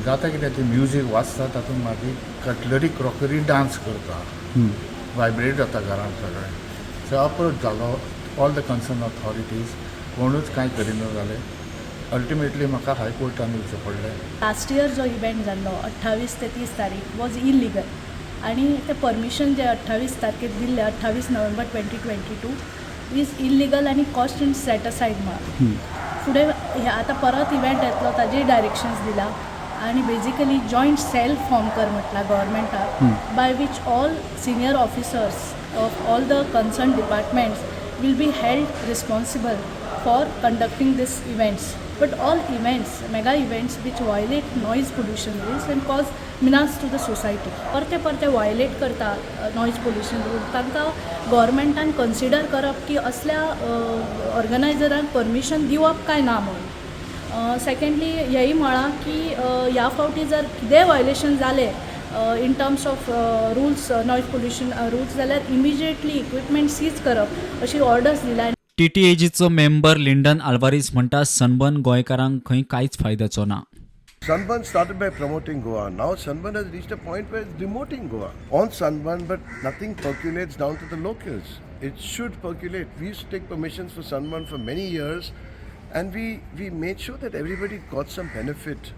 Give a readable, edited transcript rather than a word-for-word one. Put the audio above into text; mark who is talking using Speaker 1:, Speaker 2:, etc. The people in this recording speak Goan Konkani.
Speaker 1: जाता कितें, ती म्युजीक वाजता, तातूंत मागीर कटलरी क्रॉकरी डांस करता, वायब्रेट जाता घरांत सगळें. सो अप्रोच जालो ऑल the concern authorities, कोणूच कांय करिना जाले. अल्टिमेटली म्हाका हायकोर्टान वचचें पडलें.
Speaker 2: लास्ट इयर जो इव्हेंट जाल्लो 28 ते 30 तारीख वॉज इलिगल आनी ते परमिशन जे 28 तारखेक दिल्ले, 28 नोव्हेंबर 2022, is illegal आनी कॉस्ट इन सेट असायड म्हळां. फुडें हे आतां परत इव्हेंट येतलो, ताजेय डायरेक्शन्स दिला आनी बेजिकली जॉयंट सेल फॉर्म कर म्हटलां गव्हर्मेंटाक, by which all senior officers of all the concern departments will be held responsible for conducting these events. But all events, mega events which violate noise pollution rules and cause menace to the society. परते परते व्हायलेट करता नॉयज पोल्युशन रूल, तांकां गव्हर्मेंटान कन्सिडर करप की असल्या ऑर्गनायझरांक परमिशन दिवप काय ना म्हणून. सेकंडली, हेंय म्हळां की ह्या फावटी जर कितेंय व्हायलेशन जालें in terms of rules, noise pollution rules, जाल्यार इमिजिएटली इक्विपमेंट सीज करप अशी ऑर्डर्स दिल्या.
Speaker 3: टीटीएजीचो मेंबर लिंडन आल्वारीस म्हणटा, सनबर्न गोंयकारांक खंय कांयच फायद्याचो ना.
Speaker 4: Sunburn started by promoting Goa. Now Sunburn has reached a point where it's demoting Goa. On Sunburn, but nothing percolates down to the locals. It should percolate. We used to take permissions for Sunburn for many years and we made sure that everybody got some benefit.